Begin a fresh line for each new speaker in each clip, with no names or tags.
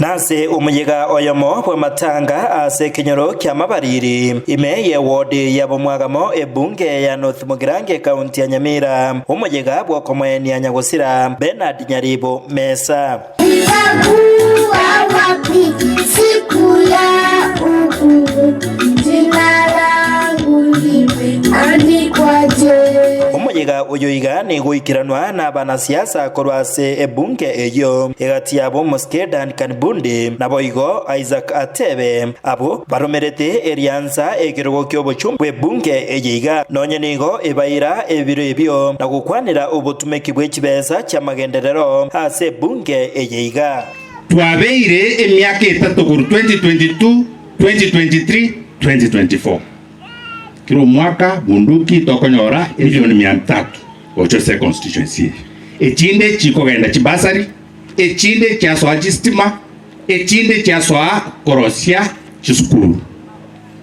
Nase omoyega oyomo bw'amatanga ase ekenyoro ki'Amabariri, ime y'ewodi ya Bomwagamo ebunge ya North Mugirango ekaunti ya Nyamira, omoyega bw'okomoenia nyagosira Bernard Nyaribo Mesa.
Nitakuwa wapi siku ya hukumu? Jina langu limeandikwaje?
Omoyega oyo iga nigoikeranwa nabanasiasa korwa ase ebunge eyio, egati yabo Omosike Duncan Bundi, naboigo Isaac Atebe, abwo baromerete eriansa ekerogo ki'obochumbe bw'ebunge eye iga. Nonye nigo ebaira ebiro ebio na gokwanera obotumeki bwe chibesa chi'amagenderero ase ebunge eye iga.
Twabeire emiaka etato korwa 2022, 2023, 2024. Kera omwaka bunduki tokonyora emilioni mia tatu gocha ase econstituency eye. Echinde chikogenda chibasari, echinde chiasoa chistima, echinde chiasoa korosia chisukuru.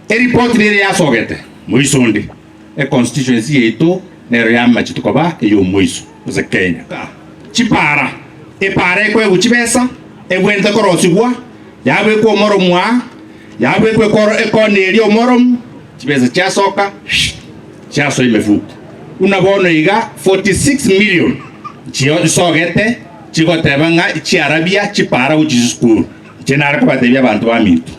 Eripoti nere yasogete moiso onde, econstituency yaito nero yamachete koba eyomoiso ase Kenya. Chipara, epara ekoegwa chibesa, ebwenerete korosigwa, yabekwa omoromu aa, Yabekwe ekoro ekona eria omoromu, chibesa chiasoka, chiasoa emefuko. Buna bono iga 46 million chisogete chigoteba ng'a chiarabia chipara gochia chisukuru. Inche nare kobatebia abanto baminto,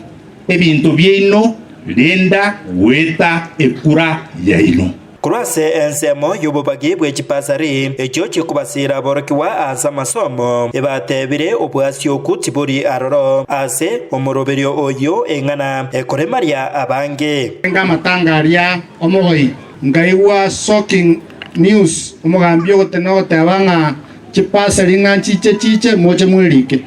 ebinto biaino renda goeta ekura yaino.
Korwa ase ensemo y'obobagi bwe chibasari echio chikobasiira aborokigwa ase amasomo, ebateebire obwasioku tibori aroro ase omoroberio oyio eng'ana ekoremaria abange.
Enga amatanga aria omogoi, nkaigwa shocking news omogambi ogotena ogoteba ng'a chibasari ng'a nchiche chiche moche mwerike,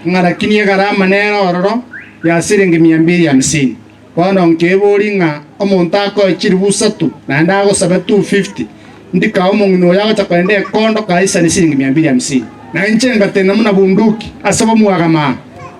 ng'a lakini egarama nere ororo ya siringi mia mbili hamsini. Bono nkeboria ng'a omonto akoe chilifu isato, naende agosabe 250, ndikae omong'ina oyo agocha koenda ekondo kaisane siringi mia mbili hamsini. Na inche ngatenena buna bunduki ase bomwagama aa,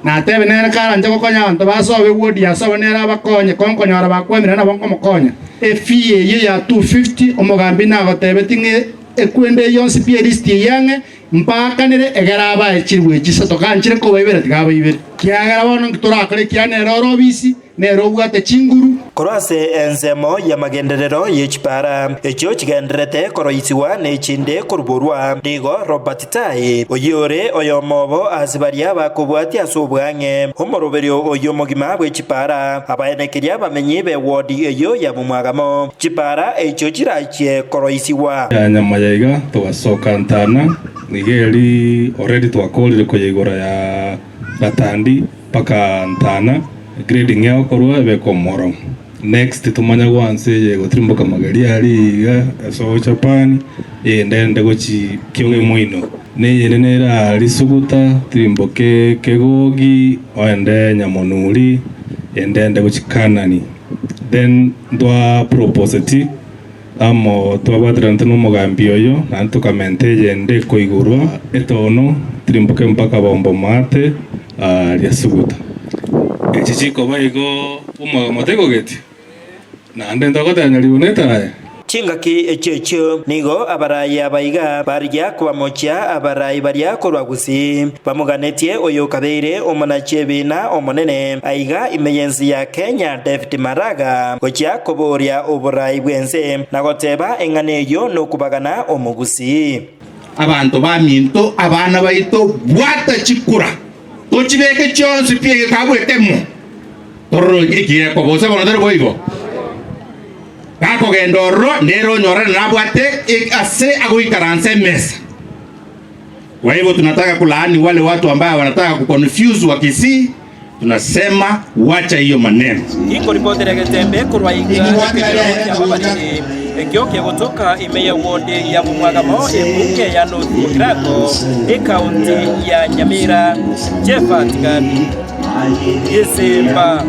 natebe nere karanche gokonya abanto ba sobo ewodi ya sobo nere abakonye, konkonyora bakwemire nabo nkomokonya. Efee eyio ya 250 omogambi nagotebetie ng'a ekwende eyio yonsi pi elisiti eyio ang'e, Mbaakanere egere abae chilifu echisato, ganchire kobaibera tiga abaibere. Kiagera bono inki torakore ekiagera nere ore obisi, nere obwate chinguru.
Korwa ase ensemo y'amagenderero ye chipara echio chigendererete koroisigwa ne echinde koruborwa, nigo Robert Tai, oyio ore oyomo obo ase baria bakobwatia ase obwang'e omoroberio oyio omogima bwe chipara, abaenekeria abamenyi b'ewodi eyio ya Momwagamo chipara echio chirachie koroisigwa.
Ya nyama ya iga togasoka ntana iga eri already twakorire koyaigora ya Gatandi mpaka ntana grading egokorwa ebe ekomoro next tomanye gwansa eye egotirimboka mageri aria iga ase ogocha pan eyende ende gochi kioge moino na eyende nere aria suguta tirimboke kegogi oende nyamonuri ende ende gochi kanani then ntwa proposeti Amo twabwateranete nomogambi oyo, naende tokamenta eyende ekoigorwa etono, tirimboke mpaka bombo maate aaria Suguta. Echi chikoba igo omwagamo taigogetie, naende ntogoteba nyaribo netaraye.
Chingaki echio echio nigo abarai aba iga barigia kobamochia abarai baria korwa Gusii, bamoganetie oyokabeire omonachi ebiina omonene aiga ime y'ense ya Kenya David Maraga gochia koboria oborai bw'ense na goteba eng'ana eyio nokobagana omogusii.
Abanto baminto, abana baito, bwata chikura, tochibeke chionsi pi egekabu ekemo, torore ekigekoba. Gose bono tari boigo? Gakogenda ororo, nere onyorane nabwate ase agoikaransa emesa. Kwa hivyo tunataka kulaani wale watu ambayo wanataka kuconfuse Wakisii, tunasema wacha hiyo maneno.
Inkoripotera egetembe korwa iga ekenyoro ki'ababatini, ekio kegotoka ime ye ward ya Bomwagamo ebunge ya North Mugirango, ekaunti ya Nyamira. Jephat Gadi, Gesemba.